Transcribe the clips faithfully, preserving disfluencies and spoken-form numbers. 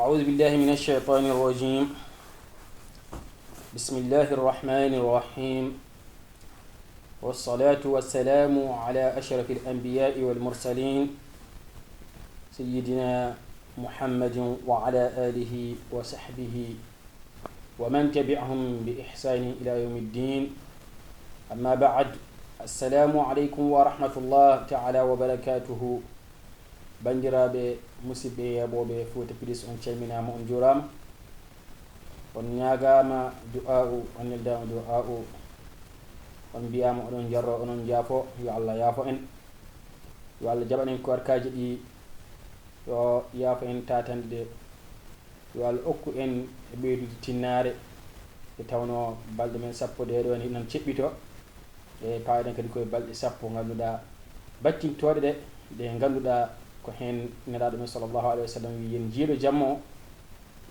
أعوذ بالله من الشيطان الرجيم. بسم الله الرحمن الرحيم. والصلاة والسلام على أشرف الأنبياء والمرسلين سيدنا محمد وعلى آله وصحبه ومن تبعهم بإحسان إلى يوم الدين. أما بعد. السلام عليكم ورحمة الله تعالى وبركاته. Banndiraaɓe, musidɓe, yeeɓooɓe Fuuta Plus, on calminaama, on njuuraama. On ñaagaama du'aa'u, on neldaama du'aa'u. On mbiyaama oɗon njarro, onon njaafo, yo Allah yaafo en. Yo Allah jaɓan en koorkaaji ɗi, yo yaafo en taatanɗe ɗe. Yo Allah okku en e ɓeydude tinnaare, nde tawnoo balɗe men sappo ɗee ɗoo ne inan ceɓɓitoo. E paaɗen kadi koye balɗe sappo ngannduɗaa battintooɗe ɗe, ɗe ngannduɗaa ko heen Nelaaɗo men sallallahu alayhi wa sallam wii yen njiiɗo jamma o.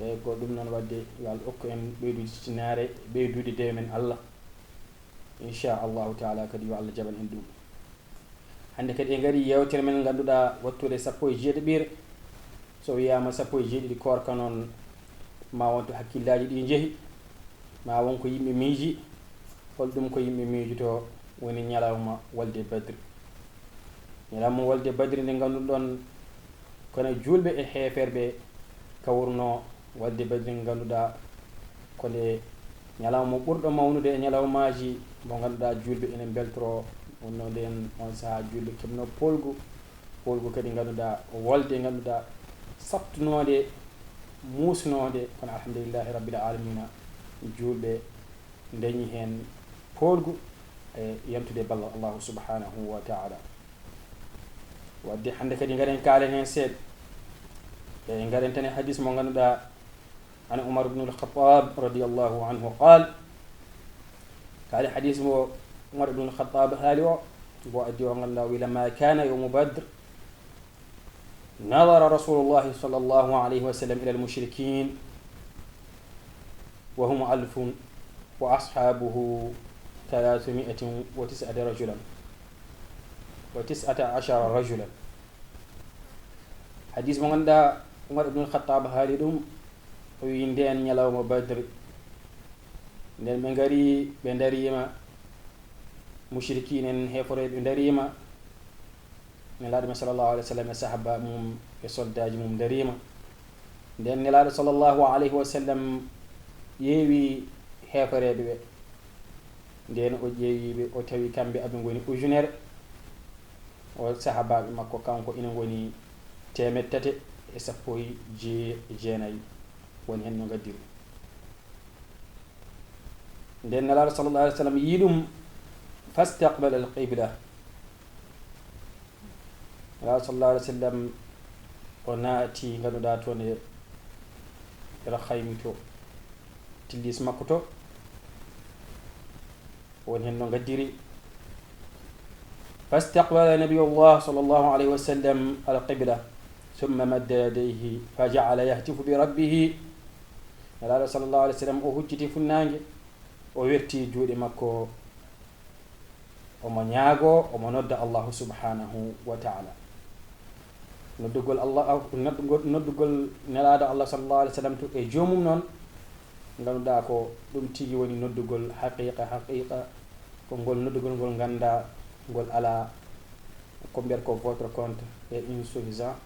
E ko ɗum noon waɗde, yo Allah okku en ɓeydude tinnaare, ɓeydude dewe men Allah. Inchallahu taala kadi yo Allah jaɓan en ɗum. Hannde kadi en ngarii yeewtere men ngannduɗaa wattude sappo e jeeɗiɓiire. So wiyaama sappo e jeeɗiɗi koorka noon, ma won to hakkillaaji ɗi njehi, ma won ko yimɓe miiji. Hol ɗum ko yimɓe miijotoo woni ñalawma wolde Badri. Ñalawma wolde Badri nde ngannduɗon kono juulɓe e heeferɓe kawrunoo wolde Badri, ngannduɗaa ko nde ñalawma ɓurɗo mawnude e ñalawmaaji mo ngannduɗaa juulɓe ene mbeltoroo. Wonnoo ndeen on sahaa juulɓe keɓnoo poolgu, poolgu kadi ngannduɗaa wolde ngannduɗaa sattunoonde, muusnoonde, kono alhamdulillahi rabbil alamina juulɓe dañi heen poolgu e yantude ballal Allahu subhanahu wa taala. Wadde hannde kadi ngaren kaalen heen seeɗa. E ngaren tan e hadis mo ngannduɗaa an Umar ibn al-Khattab radiyallahu anhu qaal. Kaali hadis mo Umar ibn al-Khattab haali o, mbo addi o ngannduɗaa o wi: لما كان يوم بدر نظر رسول الله صلى الله عليه وسلم إلى المشركين وهم ألف وأصحابه ثلاثمائة وتسعة رجلا، وتسعة عشر رجلا. Hadis mo ngannduɗaa Umar ibn al-Khattab haali ɗum, o wi ndeen ñalawma Badri, ndeen ɓe ngari, ɓe ndariima, mushrikiin en, heefereeɓe ndariima, Nelaaɗo men sallallahu alayhi wa sallam e sahaba mum e soldaaji mum ndariima. Nden Nelaaɗo sallallahu alayhi wa sallam ƴeewi heefereeɓe ɓe. Nden o ƴeewi ɓe, o tawi kamɓe aɓe ngoni ujunere. O sahabaaɓe makko kanko ina ngoni teemeɗɗe tati e sappo e jee-, jeenayi. Woni heen no ngaddiri. Nden Nelaaɗo sallallahu alayhi wa sallam yii ɗum, fastaqbala al-qibla. Nelaaɗo sallallahu alayhi wa sallam o naati, ngannduɗaa, toon e nder haymi to, tillis makko to, woni heen no ngaddiri. Fastaqbala nabiyullah sallallahu alayhi wa sallam al-qibla, thumma madda yadayhi fa ja'ala yahtifu bi rabbihi. Nelaaɗo sallallahu alayhi wa sallam o hucciti funnaange, o werti juuɗe makko, omo ñaagoo, omo nodda Allahu subhanahu wa taala. Noddugol Allah, noddugol, noddugol Nelaaɗo Allah sallallahu alayhi wa sallam to e joomum noon, ngannduɗaa ko ɗum tigi woni noddugol haqiqa, haqiqa. Ko ngol noddugol ngol nganndaa, ngol alaa, ko mbiyata ko votre compte est insuffisant.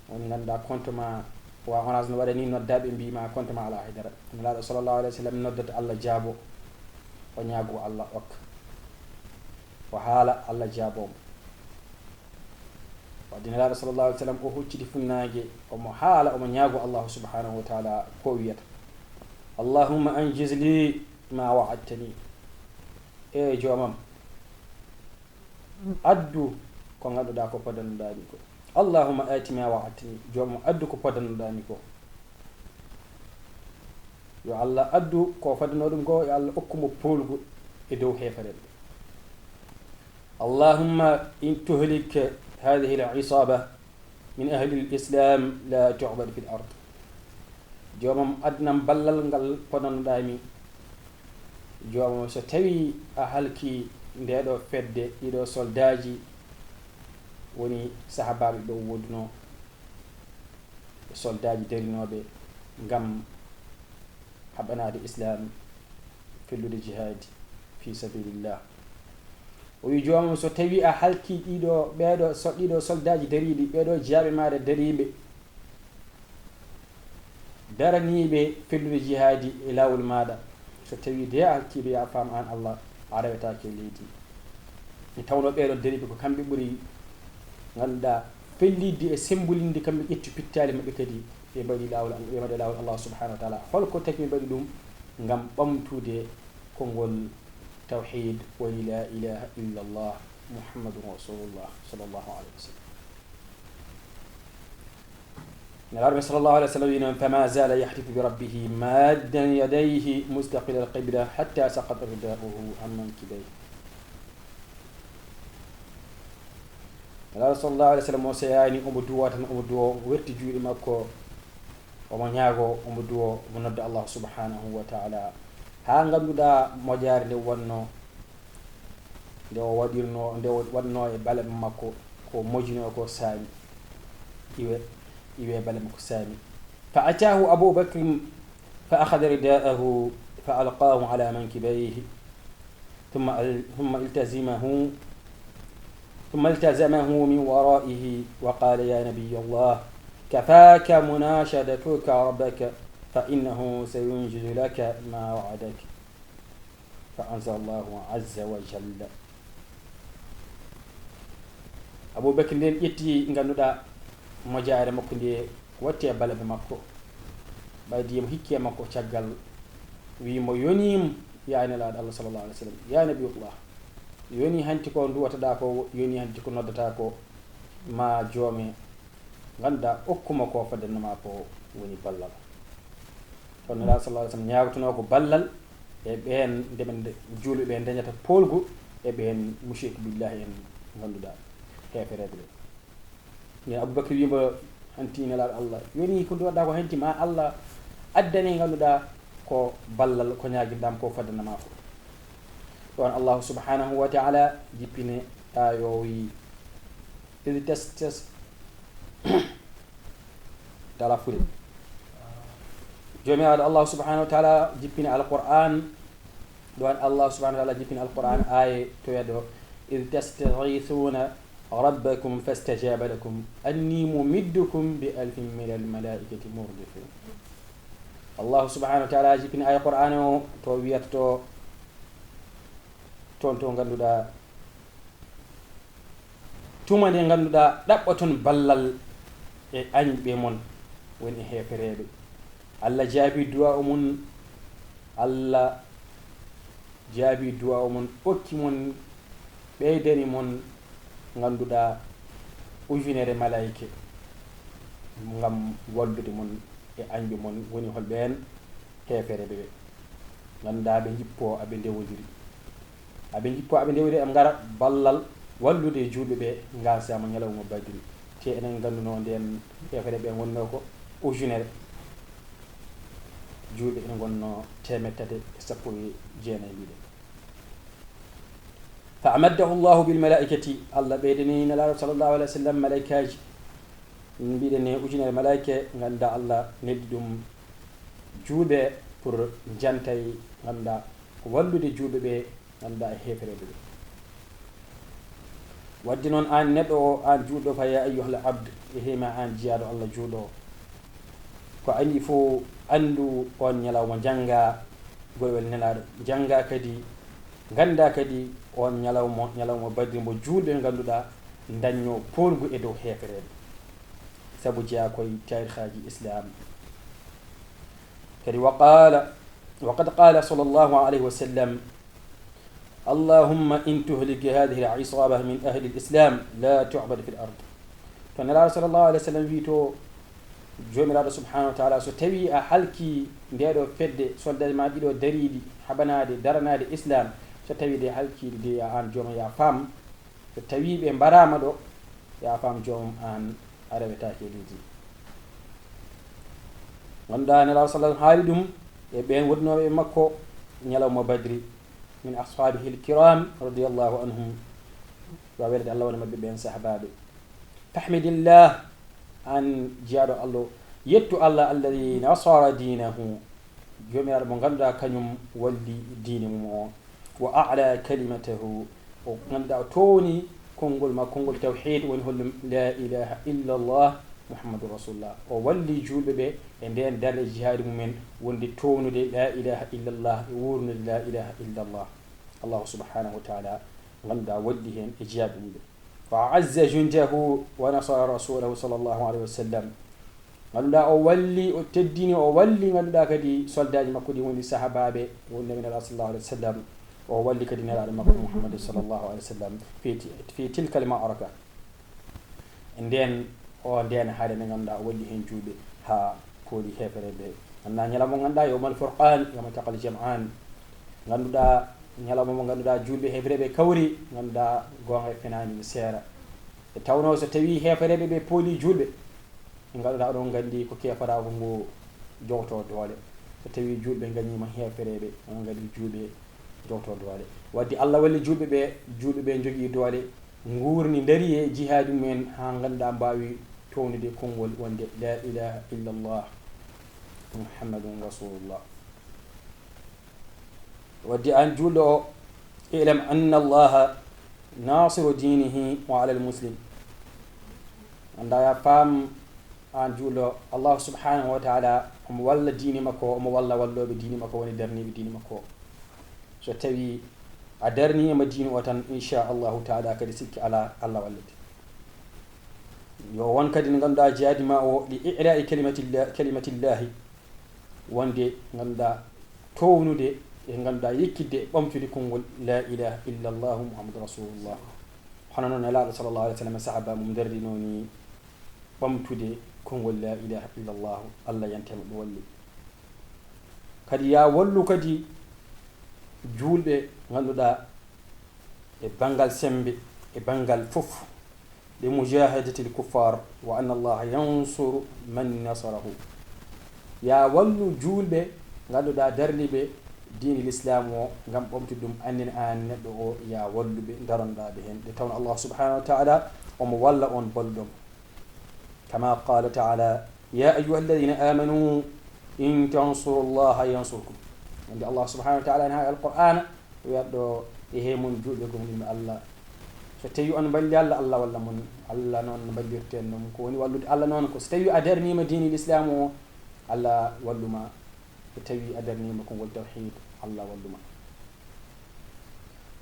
Woni ngannduɗaa compte ma wa Orange no waɗa ni, nodda ɓe mbii ma compte ma alaa haydara. Nelaaɗo sallallahu alayhi wa sallam noddata Allah jaabo, o ñaago Allah okka, o haala Allah jaabo mo. Wadde Nelaaɗo sallallahu alayhi wa sallam o hucciti funnaange, omo haala, omo ñaago Allah subhanahu wa taala ko wiyata: Allahumma anjiz li ma wa'adtani. E joomam, addu ko ngannduɗaa ko podanoɗaa mi ko. Allahumma aati ma wa'adtani, joomam addu ko podanoɗaa mi ko. Yo Allah addu ko fodano ɗum ko, yo Allah okku mo poolgu e dow heefereɓe. Allahumma in tuhlik hadhihi al-isaba min ahli al-islam la tu'bad fi al-ard. Joomam, addanam ballal ngal podanoɗaa mi. Joomam, so tawi a halki ndeɗo fedde, ɗiɗo soldaaji woni sahabaaɓe ɓe o woodunoo, e soldaaji darinooɓe ngam haɓanaade Islaam, fellude jihaadi fi sabilillah. O wi joomam, so tawi a halki ɗiɗo, ɓeeɗo so-, ɗiɗo soldaaji dariiɗi, ɓeeɗo jiyaaɓe maaɗa dariiɓe, daraniiɓe fellude jihaadi e laawol maaɗa, so tawi de a halkiiɓe, ya faam aan Allah, a rewetaake e leydi. Nde tawnoo ɓeeɗo dariiɓe ko kamɓe ɓuri, ngannduɗaa, fellitde e sembolinde, kamɓe ƴetti pittaali maɓɓe kadi ɓe mbaɗi laawol, ɓe mbaɗi laawol Allah subhanahu wa taala. Holko tagi ɓe mbaɗi ɗum? Ngam ɓamtude konngol tawhid, woni la ilaha illa Allah Muhammadun Rasulullah sallallahu alayhi wa sallam. Nelaaɗo men sallallahu alayhi wa sallam wiino, fama zala yahtifu bi rabbihi maddan yadayhi mustaqbil al qibla hatta saqata ridauhu an mankibayhi. Nelaaɗo sallallahu alayhi wa sallam o seyaani, omo duwa tan, omo duwa, o werti juuɗe makko, omo ñaago, omo duwa, omo nodda Allah subhanahu wa taala, haa ngannduɗaa moƴaare nde wonno, nde o waɗirno, nde o waɗno e bale makko, ko mojino ko saami, iwe, iwe bale makko saami. Fa atahu Abu Bakrin fa akhadha ridaahu fa alqaahu ala mankibayhi. ثم ال-، ثم التزمه، ثم التزمه من ورائه وقال: يا نبي الله، كفاك مناشدتك ربك، فإنه سينجز لك ما وعدك. فأنزل الله عز وجل. Abu Bakr nden ƴetti, ngannduɗaa, mojaare makko nde watti e balaɓe makko, ɓaydi mo hikki e makko caggal, wi mo, yonii mo, ya Nelaaɗo Allah sallallahu alaihi wasallam, ya Nabiyullah, yonii hanti ko duwataɗaa ko, yonii hanti ko noddataa ko, ma joome, ngannduɗaa, okkuma ko faddanno ma ko woni ballal. Kono Nelaaɗo sallallahu alaihi wasallam ñaagotonoo ko ballal e ɓeen nde ɓe nde-, juulɓe ɓe ndeñata poolgu e ɓeen mushrik billahi en, ngannduɗaa, heefereeɓe ɓe. Nden Abubakar wii mo, hanti Nelaaɗo Allah, yoni ko ndu waɗɗaa ko hanti ma Allah addane, ngannduɗaa, ko ballal ko ñaaginɗaa am ko faddanno ma ko. Ɗoon Allahu subhanahu wa ta'ala jippini aaya o wi, إذ تستغ-، tala fure. Joomiraaɗo Allah subhanahu wa ta'ala jippini Alqur'an, ɗoon Allah subhanahu wa ta'ala jippini Alqur'an, aaye to weɗo, إذ تستغيثون ربكم فاستجاب لكم أني ممدكم بألف من الملائكة مردفين. Allah subhanahu wa ta'ala jippini aaya Qur'an o to wiyata to, toon to ngannduɗaa, tuma nde ngannduɗaa ɗaɓɓoton ballal e añɓe mon, woni e heefereeɓe. Allah jaabi du'a o mun, Allah jaabi du'a o mon, okki mon, ɓeydani mon, ngannduɗaa, ujunere malaa'ike ngam wallude mon e añɓe mon, woni hol ɓeen? Heefereeɓe ɓe. Ngannduɗaa, ɓe njippoo, aɓe ndewondiri. Aɓe njippoo, aɓe ndewondiri, eɓe ngara ballal wallude juulɓe ɓe, ngasaama ñalawma Badri. Te enen nganndunoo ndeen, heefereeɓe ɓe ngonnoo ko ujunere. Juulɓe ene ngonnoo teemedde tati e sappo e jeenayi, mbiɗen. Fa amaddahu Allahu bil malaa'ikati, Allah ɓeydani Nelaaɗo sallallahu alaihi wa sallam malaa'ikaaji. Mbiɗen ni ujunere malaa'ike, ngannduɗaa, Allah neldi ɗum juulɓe pour njantay, ngannduɗaa, ko wallude juulɓe ɓe, ngannduɗaa, e heefereeɓe ɓe. Wadde noon, aan neɗɗo o, aan juulɗo, fa ya ayyuhal abd, e hima aan jiyaaɗo Allah juulɗo o, ko a yiɗi fof, anndu oon ñalawma, njanngaa goɗɗo weli Nelaaɗo, njanngaa kadi, nganndaa kadi oon ñalawma, ñalawma Badri mbo juulɓe ngannduɗaa ndaññoo poolgu e dow heefereeɓe. Sabu jeyaa ko e taarihaaji Islaam. Kadi wa qaala, wa qad qaala sallallahu alayhi wa sallam, Allahumma in tuhlik hadhihi al-isaba min ahli al-islam la tu'bad fil ard. To Nelaaɗo sallallahu alayhi wa sallam wi to Joomiraaɗo subhanahu wa ta'ala, so tawi a halki ndeɗo fedde, soldaaji ma ɗiɗo dariiɗi haɓanaade, daranaade Islaam, so tawi de halkiiɗo de, ya aan jooma, ya faam, so tawi ɓe mbaraama ɗo, ya faam joomum aan a rewetaake e leydi. Ngannduɗaa Nelaaɗo sallallahu alaihi wa sallam haali ɗum e ɓeen wondunoɓe e makko ñalawma Badri, min ashabihi al-kiram radiyallahu anhum, yo welede Allah wona maɓɓe ɓeen sahabaaɓe. Fahmidillah, aan jiyaaɗo Allah, Yettu Allah, alladi nasara dinahu, joomiraaɗo mo ngannduɗaa kañum walli diine mum o, wa ala kalimatahu, o ngannduɗaa o towni konngol ma, konngol tawhid, woni hollum la ilaha illa Allah Muhammadu Rasulullah. O walli juulɓe ɓe e ndeen darnde jihaadi mumen, wonde townude la ilaha illa Allah, e wuurnude la ilaha illa Allah. Allahu subhanahu wa taala ngannduɗaa walli heen e jiyaaɓe mum ɓe. Wa azza jundahu wa nasara rasulahu sallallahu alayhi wa sallam. Ngannduɗaa o walli, o teddini, o walli ngannduɗaa kadi soldaaji makko ɗi woni sahabaaɓe, woni Nabi Nelaaɗo sallallahu alayhi wa sallam. O walli kadi Nelaaɗo makko Muhammad sallallahu alayhi wa sallam fi ti-, fi tilka al ma'raka. Ndeen, o ndeen haade nde ngannduɗaa o walli heen juulɓe haa pooli heefereɓe. Ngannduɗaa ñalawma mo ngannduɗaa yawmal furqan, yawma taqal jam'an. Ngannduɗaa ñalawma mo ngannduɗaa juulɓe heefereɓe kawri, ngannduɗaa goonga e penaani ne seera. E tawnoo so tawii heefereɓe ɓe pooli juulɓe, ɓe ngannduɗaa oɗon nganndi ko keefaraagu ngu jogotoo doole. So tawii juulɓe ngañiima heefereɓe, oɗon nganndi juulɓe jogotoo doole. Wadde Allah walli juulɓe ɓe, juulɓe ɓe njogii doole, nguurni, ndari e jihaadi mumen haa ngannduɗaa mbaawi townude konngol wonde la ilaha illa Allah Muhammadun Rasulullah. Wadde aan juulɗo o, ilam anna Allaha nasiru dinihi wa ala al muslim. Annda ya paam aan juulɗo, Allah subhanahu wa taala omo walla diine makko, omo walla wallooɓe diine makko, woni darniiɓe diine makko. So tawii a darniima diine o tan, inchallahu taala kadi sikki alaa, Allah wallete. Yo won kadi nde ngannduɗaa jihaadi ma o li i'la'i kalimatillah-, kalimatillahi, wonde ngannduɗaa townude e ngannduɗaa yekkitde e ɓamtude konngol la ilaha illa Allahu Muhammadu Rasulullah. Hono noon Nelaaɗo sallallahu alayhi wa sallam e sahaba mum darrinoo ni ɓamtude konngol la ilaha illa Allahu, Allah yante mo ɗum walli. Kadi ya wallu kadi juulɓe ngannduɗaa e banngal semmbe, e banngal fof, li mujahadatil kuffar, wa anna Allaha yansuru man nasarahu. Ya wallu juulɓe ngannduɗaa darniiɓe diine Lislaam o ngam ɓamtude ɗum, annen aan neɗɗo o, ya wallu ɓe, ndaronɗaa ɓe heen, nde tawnoo Allah subhanahu wa taala omo walla on balluɗo mo. Kama qala taala, ya ayuha alladina amanu in tansuru llaha yansurkum. Wonde Allah subhanahu wa taala ene haa Alqur'aana, o wiyat ɗo e he mon juulɓe gomɗinɓe Allah. So tawii on mballi Allah, Allah walla mon. Allah noon no mballirten ɗum. Ko woni wallude Allah noon ko so tawii a darniima diine Lislaam o, Allah wallu ma. So tawii a darniima konngol tawhid, Allah wallu ma.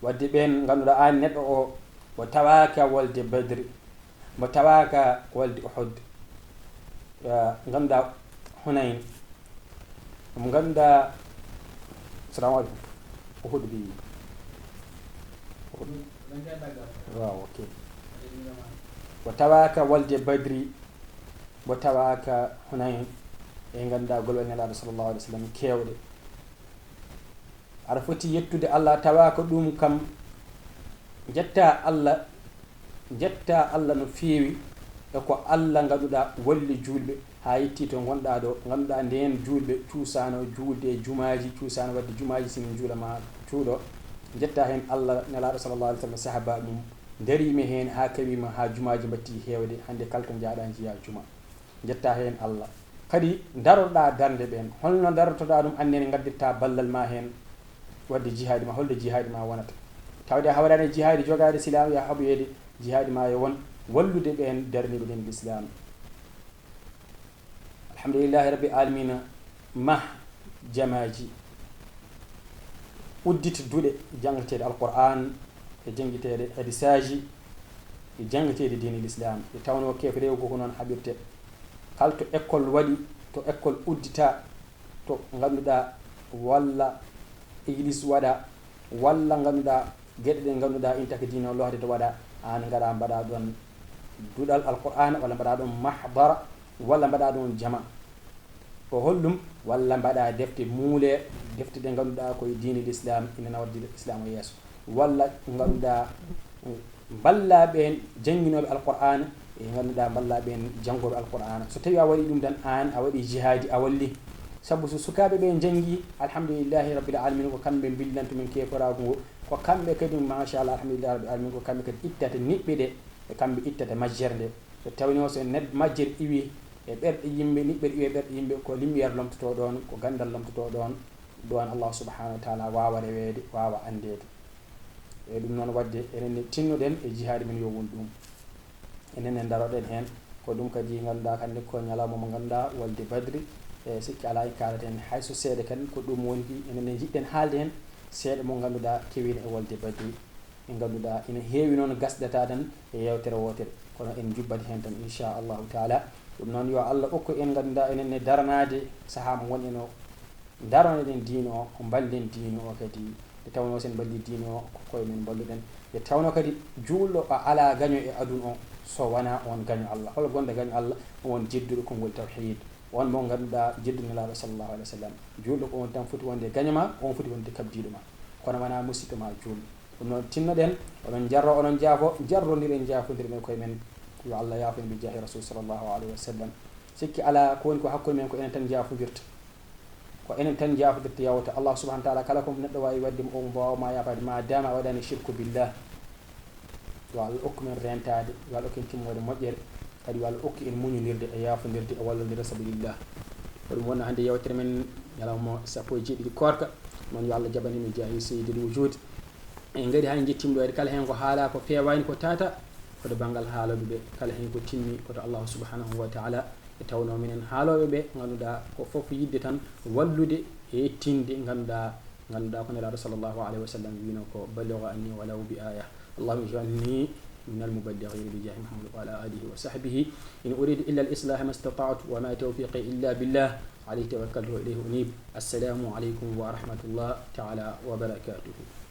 Wadde ɓeen ngannduɗaa aan neɗɗo o, o tawaaka wolde Badri, mo tawaaka wolde Uhud, eh, ngannduɗaa Hunayn, mo ngannduɗaa, salamu aleykum, Uhud bi, Uhud. Waaw, ok. O tawaaka wolde Badri, mo tawaaka Hunayn, e ngannduɗaa golwal Nelaaɗo sallallahu alaihi wa sallam keewɗe. Aɗa foti yettude Allah, tawa ko ɗum kam, njetta Allah, njetta Allah no feewi, e ko Allah ngannduɗaa walli juulɓe, haa yetti to ngonɗaa ɗo, ngannduɗaa ndeen juulɓe cuusaano juulde e jumaaji, cuusaano waɗde jumaaji, sino njuula ma cuuɗo. Njetta heen Allah, Nelaaɗo sallallahu alaihi wa sallam, sahaba mum, ndariima heen haa kawiima, haa jumaaji mbattii heewde, hannde kala to njaaɗaa njiyaa juma. Njetta heen Allah. Kadi ndaroɗaa darnde ɓeen. Holno ndarotoɗaa ɗum? Anne ne ngaddirta ballal ma heen, wadde jihaadi ma, holde jihaadi ma wonata. Tawde a hawraani e jihaadi jogaade silaamu, ya haɓoyeede jihaadi ma yo won wallude ɓeen darniiɓe ɗen lislaam. Alhamdulillahi rabbil alamina, mah jamaaji, uddit duɗe janngeteeɗe Alqur'aan, e janngiteede hadisaaji, e janngiteede diine lislaam. Nde tawnoo keef reewu ko noon haɓirte. Kala to école waɗi, to école uddita, to ngannduɗaa walla église waɗa, walla ngannduɗaa geɗe ɗe ngannduɗaa intaka diine o lohde to waɗa, aan ngaraa mbaɗaa ɗoon duɗal Alqur'aan, walla mbaɗaa ɗoon mahdara, walla mbaɗaa ɗoon jama. Ko holɗum? Walla mbaɗaa defte, muulee defte ɗe ngannduɗaa ko e diine lislaam, ina nawa diine lislaam o yeeso. Walla ngannduɗaa mballaa ɓeen jannginooɓe Alqur'aana, e ngannduɗaa mballaa ɓeen janngooɓe Alqur'aana. So tawii a waɗii ɗum tan, aan a waɗii jihaadi, a walli. Sabu so sukaaɓe ɓee njanngii, alhamdulillahi rabbil alamina, ko kamɓe mbillantu min keeferaagu ngu. Ko kamɓe kadi, machallah, alhamdulillahi rabbil alamina, ko kamɓe kadi ittata niɓɓe ɗe, e kamɓe ittata majjere nde. So tawii noon so ned-, majjere iwii, e ɓerɗe yimɓe, niɓɓere iwi e ɓerɗe yimɓe, ko lumière lomtotoo ɗoon, ko ganndal lomtotoo ɗoon, ɗoon Allah subhanahu wa taala waawa reweede, waawa anndeede. E ɗum noon waɗde enen ne tinnoɗen e jihaadi men yo won ɗum. Enen ne ndaroɗen heen, ko ɗum kadi ngannduɗaa hannde ko ñalawma mo ngannduɗaa wolde Badri, e sikki alaa en kaalata heen hay so seeɗa kadi, ko ɗum woni ki enen ne njiɗɗen haalde heen seeɗa mo ngannduɗaa kewino e wolde Badri. Ɓe ngannduɗaa ina heewi noon gasdata tan e yeewtere wootere, kono en njubbat heen tan inchallahu taala. Ɗum noon yo Allah okku en ngannduɗaa enen ne daranaade sahaa mo ngonɗen o, daranoɗen diine o, mballen diine o kadi. Nde tawnoo so en mballii diine o, ko koye men mballuɗen. Nde tawnoo kadi juulɗo o alaa gaño e aduna o so wonaa oon gaño Allah. Hol gonɗo gaño Allah? Oon jedduɗo konngol tawhiid, oon mo ngannduɗaa jedduɗo Nelaaɗo sallallahu alaihi wa sallam. Juulɗo ko oon tan foti wonde gaño ma, oon foti wonde kabdiiɗo ma, kono wonaa musiɗɗo ma juulɗo. Ɗum noon tinnoɗen, onon njarro, onon njaafo, njarrondiren, njaafondiren e koye men. Yo Allah yaafo en bi jaahi Rasul sallallahu alaihi wa sallam. Sikki alaa, ko woni ko hakkunde men ko enen tan njaafondirta. Ko enen tan njaafondirta yawta. Allah subhanahu wa taala kala ko neɗɗo waawi waɗde mo, o waawa ma yaafaade ma dama a waɗani shirku billah. Yo Allah okku men rentaade, yo Allah okku en timmoode moƴƴere, kadi yo Allah okku en muñondirde e yaafondirde e wallondirde sabilillah. Ko ɗum woni hannde yewtere men ñalawma sappo e jeeɗiɗi koorka. Noon yo Allah jaɓan en bi jaahi Sayyidil Wujud. En ngari haa en njettiima ɗo, kadi kala heen ko haalaa ko feewaani ko tata, ko to banngal haalooɓe ɓe, kala heen ko timmi ko to Allahu subhanahu wa taala. Nde tawnoo minen haalooɓe ɓe, ngannduɗaa ko fof yiɗde tan wallude e yettinde, ngannduɗaa, ngannduɗaa ko Nelaaɗo sallallahu alaihi wa sallam wiino ko: "Ballighu anni walaw bi aya." Allahumma ij'alni minal muballighina bi jaahi Muhammad wa ala alihi wa sahbihi. In uridu illa al islaha ma istata'tu wa ma tawfiqi illa billah. Alayhi tawakkaltu wa ilayhi unib. Assalamu alaikum wa rahmatullah taala wa barakatuhu.